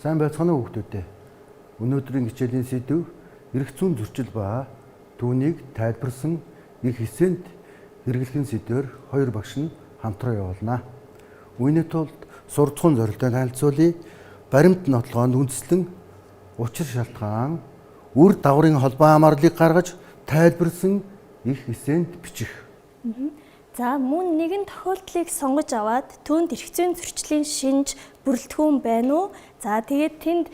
Сайн байцгаана уу хүүхдүүдээ. Өнөөдрийн хичээлийн сэдэв эрх зүйн зөрчил ба түүнийг тайлбарласан их эсэнд хэрэглэхэн сэдвээр хоёр багш нь хамтран явуулна. Үүний тулд сурдахуун зорилттой танилцуулъя. Баримт нотлогоонд үндэслэн учир шалтгаан, үр дагаврын холбоо хамаарлыг гаргаж тайлбарласан их эсэнд бичих. За мөн нэгэн тохиолдлыг сонгож аваад түүнд эрх зүйн зөрчлийн шинж бүрэлдэхүүн байна уу? За тэгээд тэнд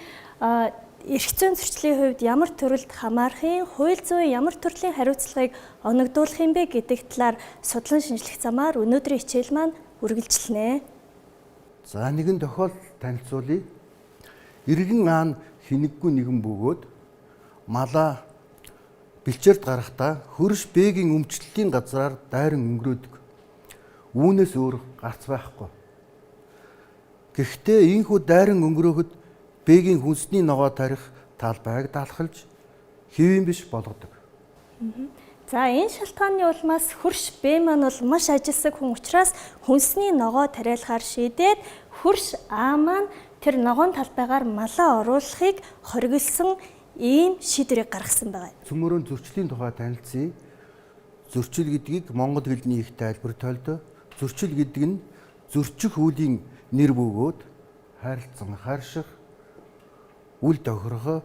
эрх зүйн зөрчлийн хувьд ямар төрөлд хамаарах юм, хууль зүйн ямар төрлийн хариуцлагыг оногдуулах юм бэ гэдэг талаар судлан шинжлэх замаар өнөөдрийн хичээл маань үргэлжилнэ. За нэгэн тохиолдол танилцуулъя. Иргэн аан хинэггүй нэгэн бөгөөд малаа бэлчээрт гарахдаа хөрш Б-гийн өмчлөлийн газраар дайран өнгөрөөдөг. Үүнээс өөр гарц байхгүй. Гэхдээ ийнхүү дайран өнгөрөөхөд Б-гийн хүнсний ногоо тарих талбайг даалхалж хэвийн биш болгодог. За энэ шалтгааны улмаас хөрш Б маань бол маш ажилсаг хүн учраас хүнсний ногоо тариалахаар шийдээд хөрш А маань тэр ногоон талбайгаар малаа оруулахыг хориглосон ийм шийдвэрийг гаргасан байгаа. Цөмөрөн зөрчлийн тухай танилцъя. Зөрчил гэдгийг монгол хэлний их тайлбар тойлдоо. Зөрчил гэдэг нь зөрчих үйлийн нэр бөгөөд харилцан харших, үл тохирох,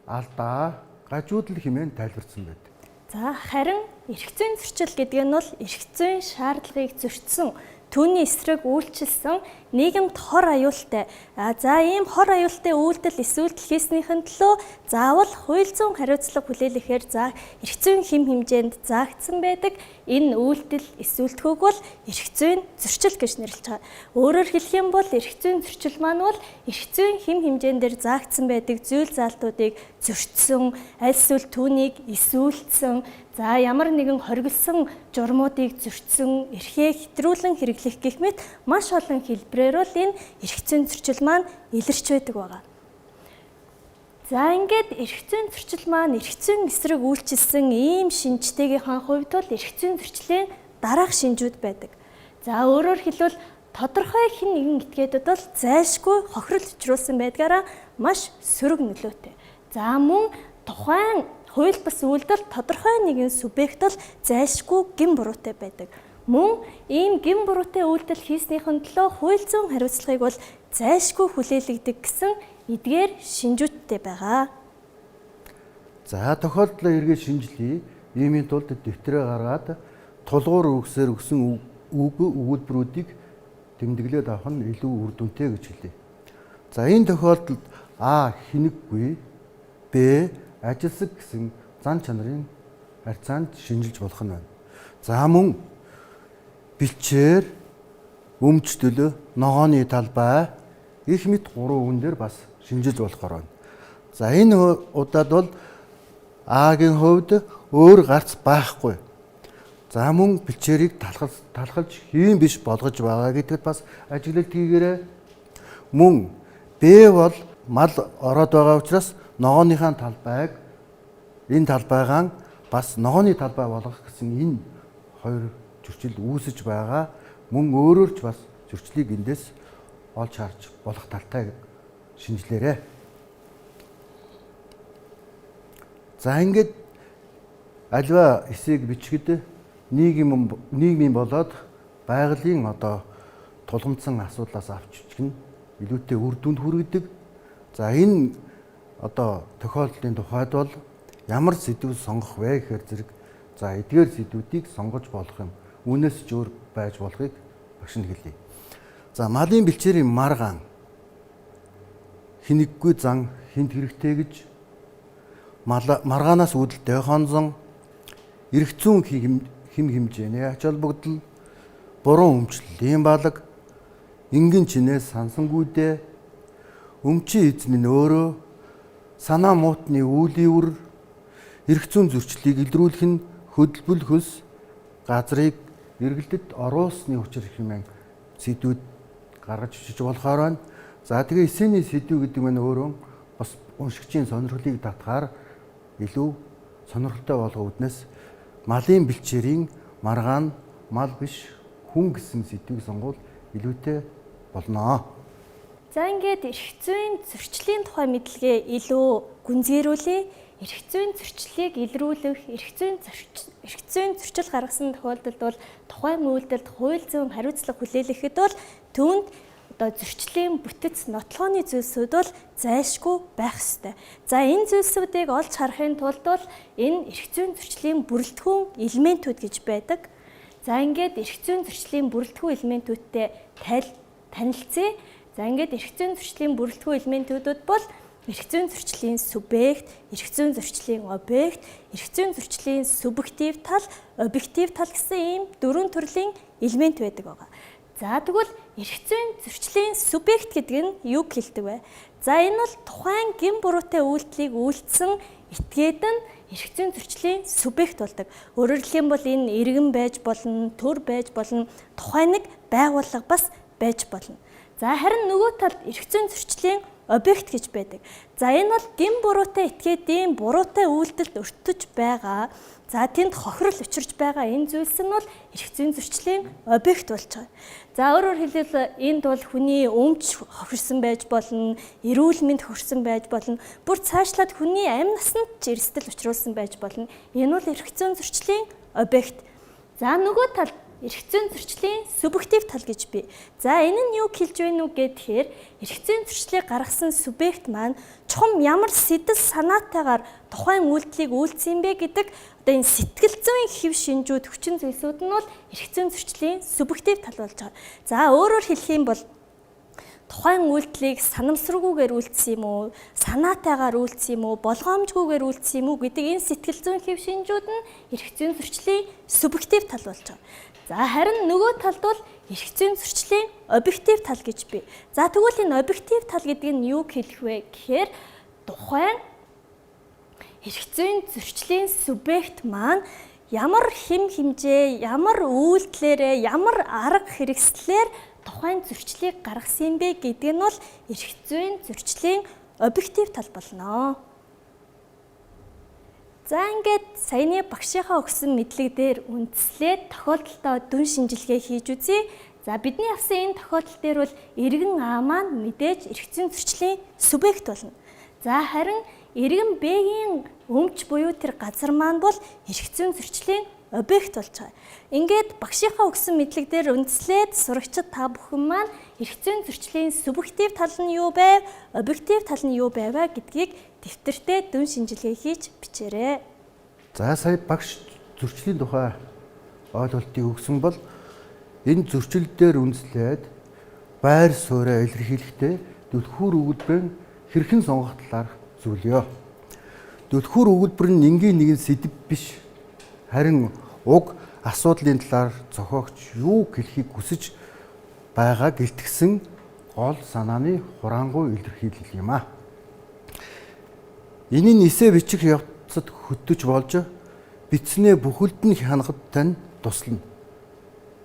алдаа, гажуудал хэмээн тайлбарсан байдаг. За харин эрх зүйн зөрчил гэдэг нь бол эрх зүйн шаардлагыг зөрчсөн, түүний эсрэг үйлчилсэн нийгэмд хор аюултай. За ийм хор аюултай үйлдэл эсвэл хийснийхэн төлөө заавал хууль зүйн хариуцлага хүлээлгэхээр за эрх зүйн хэм хэмжээнд заагдсан байдаг. Энэ үйлдэл эсвэлтгөөг бол эрх зүйн зөрчил гэж нэрлэж байгаа. Өөрөөр хэлэх юм бол эрх зүйн зөрчил маань бол эрх зүйн хэм хэмжээн дээр заагдсан байдаг зүйл заалтуудыг зөрчсөн, аль эсвэл түүнийг эсвэлтсэн, за ямар нэгэн хориглосон журмуудыг зөрчсөн, эрхээ хэтрүүлэн хэрэглэх гэх мэт маш олон хэлбэрээр бол энэ эрх зүйн зөрчил маань илэрч байдаг байгаа. За ингээд эрх зүйн зөрчил маань эрх зүйн эсрэг үйлчилсэн ийм шинжтэйгийнхаа хувьд бол эрх зүйн зөрчлийн дараах шинжүүд байдаг. За өөрөөр хэлбэл тодорхой хэн нэгэн этгээдэд бол зайлшгүй хохирол учруулсан байдгаараа маш сөрөг нөлөөтэй. За мөн тухайн хууль бус үйлдэл тодорхой нэгэн субъект бол зайлшгүй гэм буруутай байдаг. Мөн ийм гэм буруутай үйлдэл хийснийхэн төлөө хууль зүйн хариуцлагыг бол зайлшгүй хүлээлгдэг гэсэн эдгээр шинжүүдтэй байгаа. За тохиолдлоо эргээд шинжилье. Иймийн тулд дэвтрээ гаргаад тулгуур үгсээр өгсөн үг өгүүлбэрүүдийг тэмдэглээд авах нь илүү үр дүнтэй гэж хэлье. За энэ тохиолдолд А хинэггүй, Б ажилсаг гэсэн зан чанарын харьцаанд шинжилж болох нь байна. За мөн бэлчээр, өмчтөл, ногооны талбай их мэт гурван үгэн дээр бас шинжилж болохоор байна. За энэ удаад бол А-гийн хувьд өөр гарц байхгүй. За мөн бэлчээрийг талхалж хэвийн биш болгож байгаа гэдэгт бас ажиглалт хийгээрэй. Мөн Б бол мал ороод байгаа учраас ногооныхаа талбайг энэ талбайгаан бас ногооны талбай болгох гэсэн энэ хоёр зөрчил үүсэж байгаа. Мөн өөрөөр ч бас зөрчлийг эндээс олж харж болох талтай шинжилээрэй. За ингээд альва эсийг бичгэд нийгмийн болоод байгалийн одоо тулгамдсан асуудлаас авч бичих нь илүүтэй үр дүнд хүргэдэг. За энэ одоо тохиолдлын тухайд бол ямар сэдв сонгох вэ гэхээр зэрэг за эдгээр сэдвүүдийг сонгож болох юм. Үүнээс ч өөр байж болохыг багш нь хэлье. За малын бэлчээрийн маргаан хинэггүй зан хинт хэрэгтэй гэж маргаанаас үүдэлтэй хонзон эрх зүйн хэм хэмжээний ач холбогдол буруу өмчлөлийн балаг энгийн чинээс сансангүйдээ өмчийн эзэн нь өөрөө санаа муутны үйл үр эрх зүйн зөрчлийг илрүүлэх нь хөдөлбөл хөлс газрыг эргэлтэд оруулсны учир хэмээн сэдвүүд гаргаж өчөж болохоор байна. За тэгээ эсэний сэдв гэдэг нь өөрөө бас уншигчийн сонирхлыг татгаар илүү сонирхолтой болгох үүднээс малын бэлчээрийн маргаан мал биш хүн гэсэн сэдвийг сонгуул илүүтэй болно. За ингээд эрх зүйн зөрчлийн тухай мэдлэгээ илүү гүнзгийрүүлье. Эрх зүйн зөрчлийг илрүүлэх, эрх зүйн зөрчил гаргасан тохиолдолд бол тухайн үйлдэлд хууль зүйн хариуцлага хүлээлгэхэд бол түүнд одоо зөрчлийн бүтэц нотлохооны зүйлсүүд бол зайлшгүй байх ёстой. За энэ зүйлсүүдийг олж харахын тулд бол энэ эрх зүйн зөрчлийн бүрэлдэхүүн элементүүд гэж байдаг. За ингээд эрх зүйн зөрчлийн бүрэлдэхүүн элементүүдтэй танилцъя. За ингээд эрх зүйн зөрчлийн бүрэлдэхүүн элементүүдүүд бол эрх зүйн зөрчлийн субъект, эрх зүйн зөрчлийн объект, эрх зүйн зөрчлийн субъектив тал, объектив тал гэсэн ийм дөрвөн төрлийн элемент байдаг байгаа. За тэгвэл эрх зүйн зөрчлийн субъект гэдэг нь юг хэлдэг вэ? За энэ бол тухайн гэм буруутай үйлдэлийг үйлдсэн этгээд нь эрх зүйн зөрчлийн субъект болдог. Өөрөөр хэлэх юм бол энэ иргэн байж болно, төр байж болно, тухайн нэг байгууллага бас байж болно. За харин нөгөө талд эрх зүйн зөрчлийн объект гэж байдаг. За энэ бол гэм буруутай этгээдийн буруутай үйлдэлд өртөж байгаа. За тэнд хохирол учирч байгаа энэ зүйлс нь бол эрх зүйн зөрчлийн объект болж байгаа. За өөрөөр хэлбэл энд бол хүний өмч хохирсон байж болно, эрүүл мэнд хохирсон байж болно, бүр цаашлаад хүний амь насанд ч эрсдэл учруулсан байж болно. Энэ бол эрх зүйн зөрчлийн объект. За нөгөө талд эрх зүйн зөрчлийн субъектив тал гэж бий. За энэ нь юу хэлж байна үү гэхээр эрх зүйн зөрчлийг гаргасан субъект маань чухам ямар сэтэл санаатайгаар тухайн үйлдэлийг үйлдсэн юм бэ гэдэг одоо энэ сэтгэл зүйн хэв шинжүүд хүчин зүйлсүүд нь бол эрх зүйн зөрчлийн субъектив тал болж байгаа. За өөрөөр хэлэх юм бол тухайн үйлдэлийг санамсаргүйгээр үйлдсэн юм уу, санаатайгаар үйлдсэн юм уу, болгоомжгүйгээр үйлдсэн юм уу гэдэг энэ сэтгэл зүйн хэв шинжүүд нь эрх зүйн зөрчлийн субъектив тал болж байгаа. За харин нөгөө талд бол эрх зүйн зөрчлийн объектив тал гэж бий. За тэгвэл энэ объектив тал гэдэг нь юу хэлэх вэ гэхээр тухайн эрх зүйн зөрчлийн субъект маань ямар хэм хэмжээ, ямар үйлдэлээрээ, ямар арга хэрэгслээр тухайн зөрчлийг гаргасан юм бэ гэдэг нь бол эрх зүйн зөрчлийн объектив тал болно. За ингээд саяны багшийнхаа өгсөн мэдлэг дээр үндэслээд тохиолдолдоо дүн шинжилгээ хийж үзье. За бидний авсан энэ тохиолдол дээр бол иргэн А маань мэдээж эрх зүйн зөрчлийн субъект болно. За харин иргэн Б-ийн өмч буюу тэр газар маань бол эрх зүйн зөрчлийн объект болж байгаа. Ингээд багшийнхаа өгсөн мэдлэг дээр үндэслээд сурагчид та бүхэн маань эрх зүйн зөрчлийн субъектив тал нь юу байв, объектив тал нь юу байваа гэдгийг дэвтэртээ дүн шинжилгээ хийж бичээрэй. За сая багш зөрчлийн тухай ойлголтыг өгсөн бол энэ зөрчил дээр үндэслээд байр сууриа илэрхийлэхдээ түлхүүр өгүүлбэрийн хэрхэн сонгох талаарх зүйлё. Түлхүүр өгүүлбэр нь энгийн нэгэн сэдэв биш. Харин уг асуудлын талаар зохиогч юу хэлэхийг хүсэж байгааг илтгэсэн гол санааны хураангуй илэрхийлэл юм аа. Энэ нь эсээ бичих явцад хөтөж болж бичснээ бүхэлд нь хянахад тань туслана.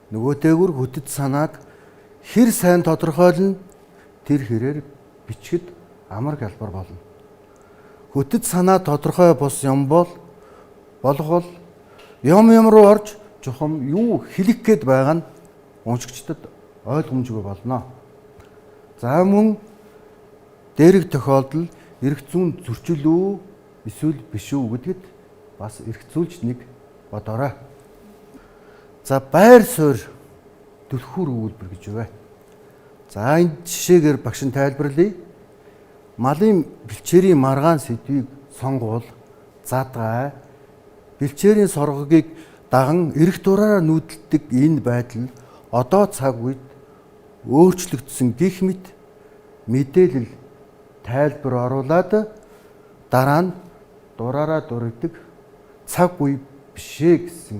Нөгөөтэйгүр хөтөд санааг хэр сайн тодорхойлно тэр хэрээр бичгэд амар гэлбар болно. Хөтөд санаа тодорхой бус юм бол болгол юм юм руу орж чухам юу хэлэх гээд байгаа нь уншигчдад ойлгомжгүй болно. За мөн дээрх тохиолдол эрх зүйн зөрчил үү эсвэл биш үү гэдгэд бас эргцүүлж нэг бодоорой. За байр суурь түлхүүр өгүүлбэр гэж юу вэ? За энэ жишээгээр багш нь тайлбарлая. Малын бэлчээрийн маргаан сэдвийг сонгуул задгай бэлчээрийн соргогийг даган эрх дураараа нүүдэлдэг энэ байдал одоо цаг үед өөрчлөгдсөн гих мэт мэдээлэл тайлбар оруулаад дараа нь дураараа дурддаг цаг үе бишээ гэсэн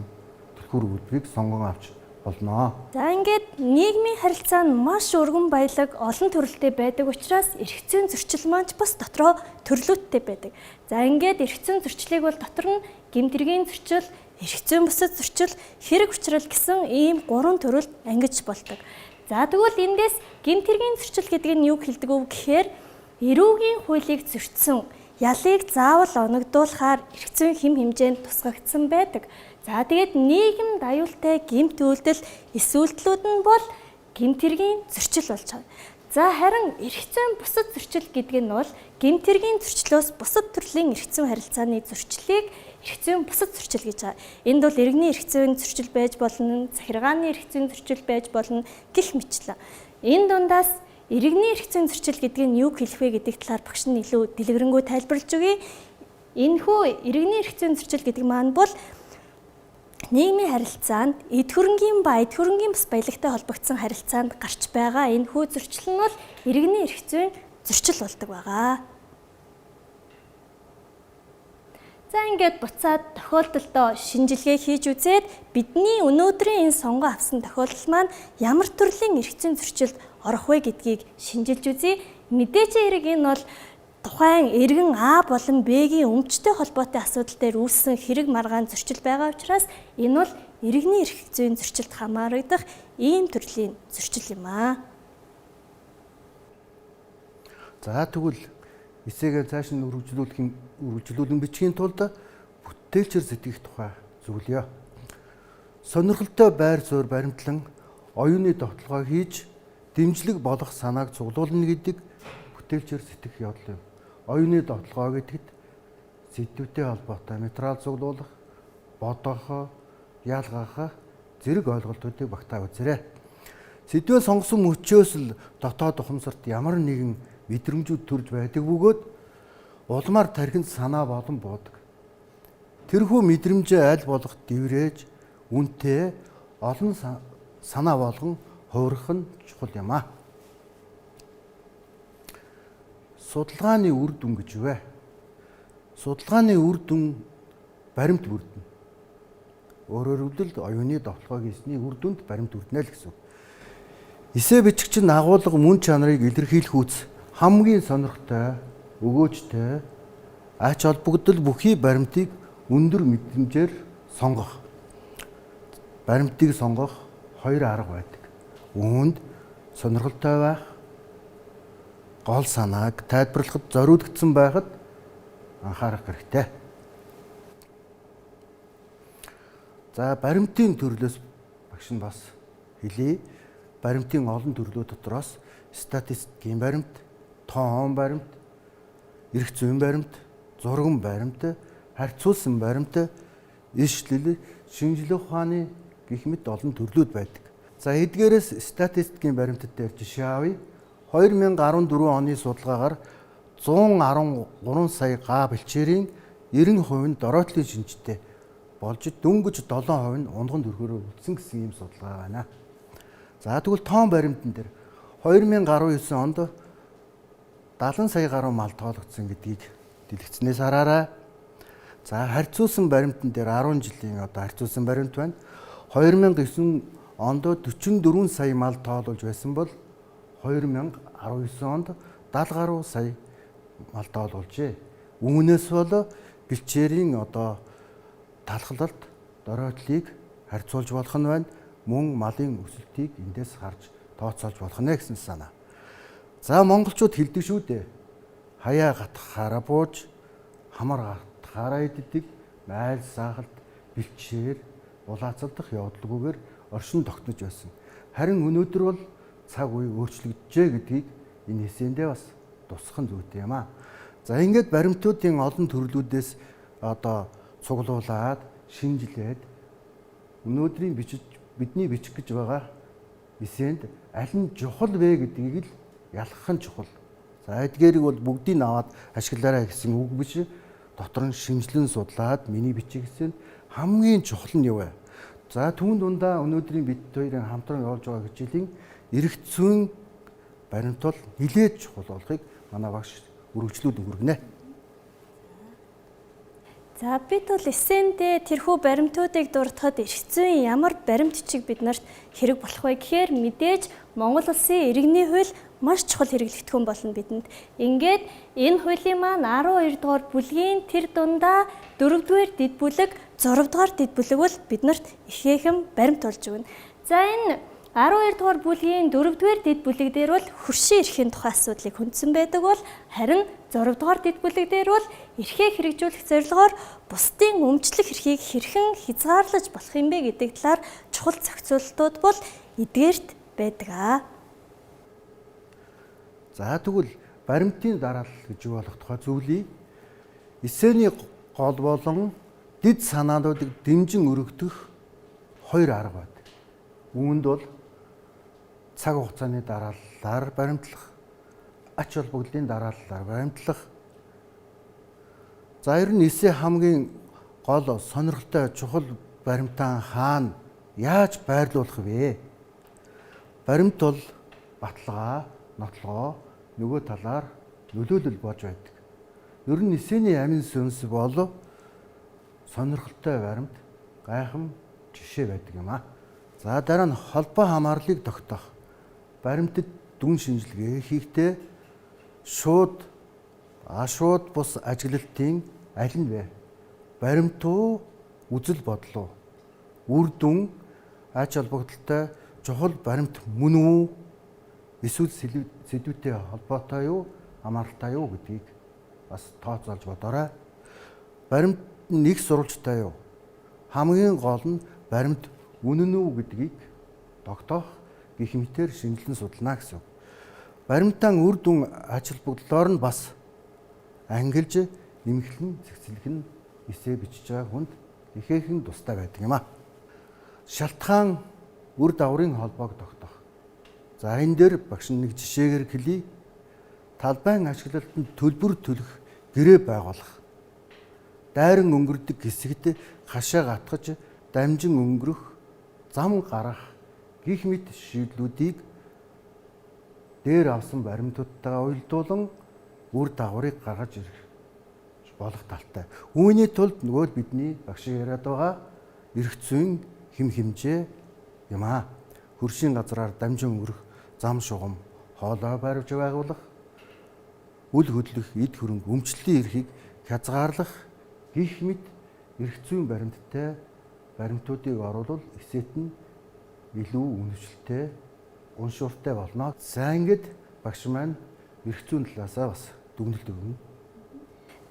түлхүүр өгүүлбэрийг сонгон авч болно. За ингээд нийгмийн харилцаа нь маш өргөн баялаг олон төрөлтэй байдаг учраас эрх зүйн зөрчил маань ч бас дотроо төрлүүдтэй байдаг. За ингээд эрх зүйн зөрчлийг бол дотор нь гэмтэргийн зөрчил, эрх зүйн бусад зөрчил, хэрэг учрал гэсэн ийм гурван төрөлд ангиж болдог. За тэгвэл эндээс гэмтэргийн зөрчил гэдэг нь юу хэлдэг вэ гэхээр эрүүгийн хуулийг зөрчсөн ялыг заавал оногдуулахаар эрх зүйн хэм хэмжээнд тусгагдсан байдаг. За тэгээд нийгэмд аюултай гэмт үйлдэл эс үйлдэлүүд нь бол гэмт хэргийн зөрчил болж байгаа. За харин эрх зүйн бусад зөрчил гэдэг нь бол гэмт хэргийн зөрчлөөс бусад төрлийн эрх зүйн харилцааны зөрчлийг эрх зүйн бусад зөрчил гэж байгаа. Энд бол иргэний эрх зүйн зөрчил байж болно, захиргааны эрх зүйн зөрчил байж болно гэх мэтлэн. Энэ дундаас иргэний эрх зүйн зөрчил гэдэг нь юу хэлэх вэ гэдэг талаар багш нь илүү дэлгэрэнгүй тайлбарлаж өгье. Энэхүү иргэний эрх зүйн зөрчил гэдэг маань бол нийгмийн харилцаанд эд хөрөнгийн ба эд хөрөнгийн бас баялагтай холбогдсон харилцаанд гарч байгаа энэхүү зөрчил нь бол иргэний эрх зүйн зөрчил болдог байгаа. За ингээд буцаад тохиолдолдоо шинжилгээ хийж үзээд бидний өнөөдрийн энэ сонгон авсан тохиолдол маань ямар төрлийн эрх зүйн зөрчилд орох вэ гэдгийг шинжилж үзье. Мэдээж хэрэг энэ бол тухайн иргэн А болон Б-гийн өмчтэй холбоотой асуудал дээр үүссэн хэрэг маргаан зөрчил байгаа учраас энэ бол иргэний эрх зүйн зөрчилд хамаарагдах ийм төрлийн зөрчил юм аа. За тэгвэл эсээгээ цааш нь үргэлжлүүлэн бичгийн тулд бүтээлчээр сэтгэх тухай зөвлөё. Сонирхолтой байр суурь баримтлан оюуны довтолгоо хийж дэмжлэг болох санааг цуглуулна гэдэг бүтээлчээр сэтгэх явдал юм. Оюуны довтолгоо гэдэгт сэдвтэй холбоотой материал цуглуулах, бодох, ялгах зэрэг ойлголтуудыг багтаа үзээрэй. Сэдвээ сонгосон мөчөөс л дотоод ухамсарт ямар нэгэн мэдрэмжүүд төрж байдаг бөгөөд улмаар тархинд санаа болон буудаг. Тэрхүү мэдрэмжээ аль болох дэврээж үнэтэй олон санаа болгон хувирах нь чухал юм аа. Судалгааны үр дүн гэж юу вэ? Судалгааны үр дүн баримт бүрдэнэ. Өөрөөр хэлбэл оюуны довтолгоо хийсний үр дүнд баримт бүрдэнэ л гэсэн үг. Эсээ бичигч нь агуулга мөн чанарыг илэрхийлэх үс хамгийн сонирхтой, өгөөжтэй, ач холбогдол бүхий баримтыг өндөр мэдрэмжээр сонгох. Баримтыг сонгох хоёр арга байдаг. Үүнд сонирхолтой байх, гол санааг тайлбарлахад зориулагдсан байхад анхаарах хэрэгтэй. За баримтын төрлөөс багш нь бас хэлье. Баримтын олон төрлүүд дотроос статистикийн баримт, тоон баримт, эрх зүйн баримт, зурган баримт, харьцуулсан баримт, ишлэл, шинжлэх ухааны гэх мэт олон төрлүүд байдаг. За эдгээрээс статистикийн баримтад дээр жишээ авъя. 2014 оны судалгаагаар 113 сая га бэлчээрийн 90% нь дороотлын шинжтэй болж дөнгөж 7% нь унган төрхөөрөө үлдсэн гэсэн ийм судалгаа байна. За тэгвэл тоон баримтан дээр 2019 онд 70 сая гаруй мал тоологдсон гэдгийг дэлгэцнээс хараарай. За харьцуулсан баримтан дээр 10 жилийн одоо харьцуулсан баримт байна. 2009 онд 44 сая мал тоолуулж байсан бол 2019 онд 70 гаруй сая мал тоолуулжээ. Үүнээс бол бэлчээрийн одоо талхлалт дороотлыг харьцуулж болох нь байна. Мөн малын өсөлтийг эндээс харж тооцоолж болох нэ гэсэн санаа. За монголчууд хэлдэг шүү дээ. Хаяа гатхаараа бууж, хамар гатхаараа иддэг, майл саахалт, бэлчээр улаацалдах явдалгүйгээр оршин тогтнож байсан. Харин өнөөдөр бол цаг үе өөрчлөгдөжээ гэдгийг энэ эсэндээ бас тусах нь зүйтэй юм аа. За ингээд баримтуудын олон төрлүүдээс одоо цуглуулад, шинжилээд өнөөдрийн бичиж бидний бичих гэж байгаа эсэнд аль нь чухал вэ гэдгийг л ялгах нь чухал. За эдгээрийг бол бүгдийг аваад ашиглаарай гэсэн үг биш. Дотор нь шинжилэн судлаад миний бичих гэсэн хамгийн чухал нь юу вэ? За түүн дундаа өнөөдрийн бид хоёрын хамтран явуулж байгаа хичээлийн эрх зүйн баримт бол нилээд чухал болохыг манай багш үргэлжлүүлэн хүргэнэ. За бид бол эсэндээ тэрхүү баримтуудыг дурдахад эрх зүйн ямар баримт чиг бид нарт хэрэг болох вэ гэхээр мэдээж Монгол улсын иргэний хууль маш чухал хэрэглэгдэхүүн болно бидэнд. Ингээд энэ хуулийн маань 12 дугаар бүлгийн тэр дундаа 4 дугаар дэд бүлэг, 6 дугаар дэд бүлэг бол биднэрт ихээхэн баримт болж өгнө. За энэ 12 дугаар бүлгийн 4 дугаар дэд бүлэг дээр бол хөршийн эрхийн тухай асуудлыг хөндсөн байдаг бол харин 6 дугаар дэд бүлэг дээр бол эрхээ хэрэгжүүлэх зорилгоор бусдын өмчлөх эрхийг хэрхэн хязгаарлаж болох юм бэ гэдэг талаар чухал зохицуултууд бол эдгээрт байдаг. За тэгвэл баримтын дараалал гэж юу болох тухай зөвлөе. Эссений гол болон дэд санаануудыг дэмжин өргөдөх хоёр арга байдаг. Үүнд бол цаг хугацааны дарааллаар баримтлах, ач холбогдлын дарааллаар баримтлах. За ер нь эссе хамгийн гол сонирхолтой чухал баримтаа хаана яаж байрлуулах вэ? Баримт бол баталгаа, нотлогоо нөгөө талаар нөлөөлөл болж байдаг. Ер нь эссений амин сүнс бол сонирхолтой баримт, гайхам жишээ байдаг юм аа. За дараа нь холбоо хамаарлыг тогтоох. Баримтад дүн шинжилгээ хийхдээ шууд бус ажиглалтын аль нь вэ? Баримт уу, үзэл бодол уу? Үр дүн ач холбогдолтой чухал баримт мөн үү? Эсвэл сэдвүүтэй холбоотой юу, хамааралтай юу гэдгийг бас тооцоолж бодоорой. Баримт нь их сурвалжтай юу? Хамгийн гол нь баримт үнэн үү гэдгийг тогтоох гэх мэтээр шинжилэн судална гэсэн үг. Баримтаан үр дүн ач холбогдлоор нь бас ангилж нэмэхлэн зэгцлэх нь эссе бичиж байгаа хүнд ихээхэн тустай байдаг юм а. Шалтгаан үр дагаврын холбоог тогтоох. За энэ дээр багш нэг жишээгээр хэлье. Талбайн ашиглалтанд төлбөр төлөх гэрээ байгуулах. Дайран өнгөрдөг хэсэгт хашаа гатгаж дамжин өнгөрөх, зам гарах гих мэт шийдлүүдийг дээр авсан баримтуудтайгаа уялдуулан үр дагаврыг гаргаж ирэх болох талтай. Үүний тулд нөгөө л бидний багш яриад байгаа эрх зүйн хэм хэмжээ юм аа. Хөршийн газраар дамжин өнгөрөх зам шугам, хоолой барьж байгуулах, үл хөдлөх, эд хөрөнгө, өмчлөлийн эрхийг хязгаарлах гих мэт эрх зүйн баримттай баримтуудыг оруулвал эсэт нь илүү үнэвчлэлтэй, уншууртай болно. За ингээд багш маань эрх зүйн талаасаа бас дүгнэлт өгнө.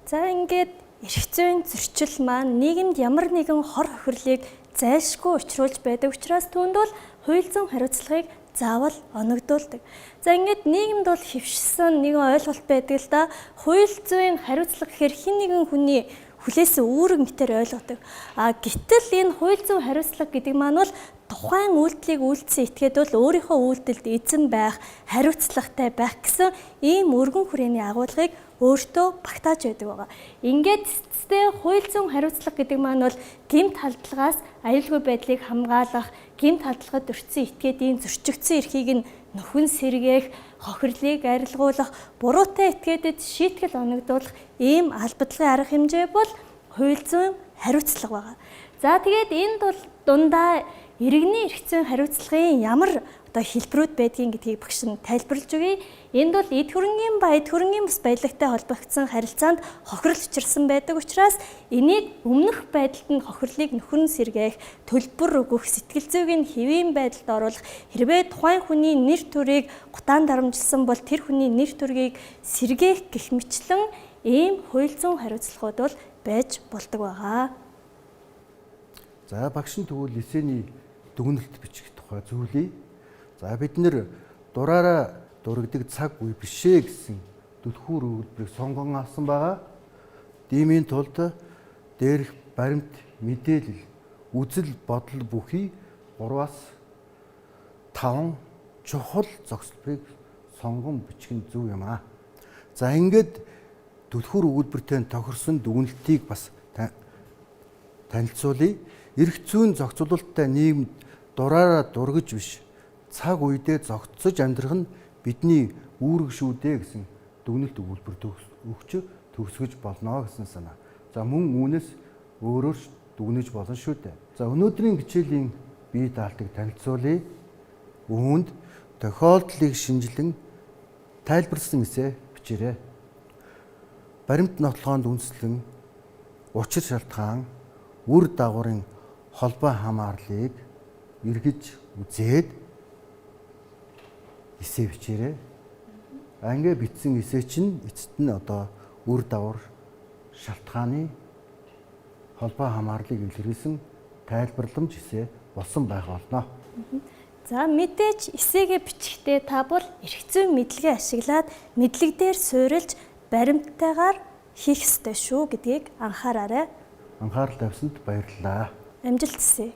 За ингээд эрх зүйн зөрчил маань нийгэмд ямар нэгэн хор хохирлыг зайлшгүй учруулж байдаг учраас түүнд бол хууль зүйн хариуцлагыг заавал оногдуулдаг. За ингээд нийгэмд бол хэвшсэн нэгэн ойлголт байдаг л да. Хууль зүйн хариуцлага гэхээр хэн нэгэн хүний хүлээсэн үүрэг мэтэр ойлгодог. А гэтэл энэ хууль зүйн хариуцлага гэдэг маань бол тухайн үйлдэлийг үйлдсэн этгээд бол өөрийнхөө үйлдэлд эзэн байх, хариуцлагатай байх гэсэн ийм өргөн хүрээний агуулгыг өөртөө багтааж байдаг байгаа. Ингээд эцэстээ хууль зүйн хариуцлага гэдэг маань бол гэмт халдлагаас аюулгүй байдлыг хамгаалах, гэмт халдлагад өртсөн этгээдийн зөрчигдсөн эрхийг нь нөхөн сэргээх, хохирлыг арилгуулах, буруутай этгээдэд шийтгэл оногдуулах ийм албадлагын арга хэмжээ бол хууль зүйн хариуцлага байгаа. За тэгээд энд бол дундаа иргэний эрх зүйн хариуцлагын ямар одоо хэлбэрүүд байдгийг гэдгийг багш нь тайлбарлаж өгье. Энд бол эд хөрөнгийн ба эд хөрөнгийн бус баялагтай холбогдсон харилцаанд хохирол учирсан байдаг учраас энийг өмнөх байдалд нь хохирлыг нөхөн сэргээх, төлбөр өгөх, сэтгэл зүйг нь хэвийн байдалд оруулах, хэрвээ тухайн хүний нэр төрийг гутаан дарамжилсан бол тэр хүний нэр төргийг сэргээх гэх мэтлэн ийм хууль зүйн хариуцлагууд бол байж болдог байгаа. За багш нь тэгвэл эссений дүгнэлт бичих тухай зөвлөе. За бид нэр дураараа дурагдаг цаг үе бишээ гэсэн түлхүүр өгүүлбэрийг сонгон авсан байгаа. Иймийн тулд дээрх баримт мэдээлэл, үзэл бодол бүхий 3-аас 5 чухал зогсолборыг сонгон бичих нь зөв юм аа. За ингээд түлхүүр өгүүлбэртэй тохирсон дүгнэлтийг бас танилцуулъя. Эрх зүйн зохицуулалттай нийгэмд дураараа дургаж биш, цаг үедээ зогцож амьдрах нь бидний үүрэг шүү дээ гэсэн дүгнэлт өгүүлбэр өгч төгсгөж болно гэсэн санаа. За мөн үүнээс өөрөөр дүгнэж болно шүү дээ. За өнөөдрийн хичээлийн бие даалтыг танилцуулъя. Үүнд тохиолдлыг шинжилэн тайлбарласан эсэ бичээрэй. Баримт нотлохоонд үндэслэн учир шалтгаан, үр дагаврын холбоо хамаарлыг эргэж үзээд эсэ бичээрэй. Ингээ бичсэн эсэ чинь эцэст нь одоо үр дагавар шалтгааны холбоо хамаарлыг илэрхийлсэн тайлбарламж эсэ болсон байх болно. За, мэдээж эсээгээ бичихдээ та бол эрх зүйн мэдлэгээ ашиглаад мэдлэг дээр суурилж баримттайгаар хийх ёстой шүү гэдгийг анхаараарай. Анхаарал тавьсанд баярлалаа. Амжилт хүсье.